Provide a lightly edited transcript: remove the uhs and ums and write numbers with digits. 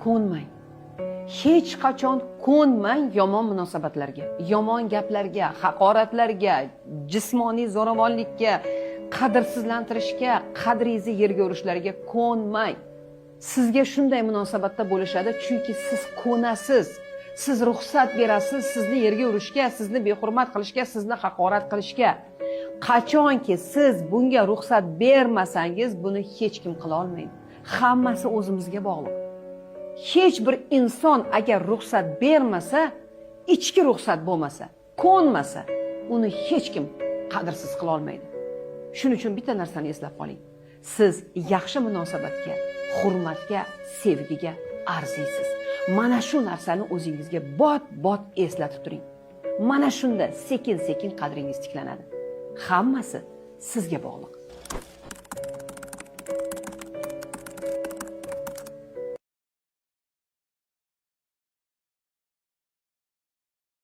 Ko'nmang. Hech qachon ko'nmang yomon munosabatlarga, yomon gaplarga, haqoratlarga, jismoniy zo'ravonlikka, qadrsizlantirishga, qadringizni yerga urishlariga ko'nmang. Sizga shunday munosabatda bo'lishadi, chunki siz ko'nasiz. Siz ruxsat berasiz sizni yerga urishga, sizni behurmat qilishga, sizni haqorat qilishga. Qachonki siz bunga ruxsat bermasangiz, buni hech kim qila olmaydi. Hammasi o'zimizga bog'liq. Hech bir inson agar ruxsat bermasa, ichki ruxsat bo'lmasa, ko'nmasa, uni hech kim qadrsiz qila olmaydi. Shuning uchun bitta narsani eslab qoling. Siz yaxshi munosabatga, hurmatga, sevgiga arziysiz. Mana shu narsani o'zingizga bot-bot eslatib turing. Mana shunda sekin-sekin qadringiz tiklanadi. Hammasi sizga bog'liq.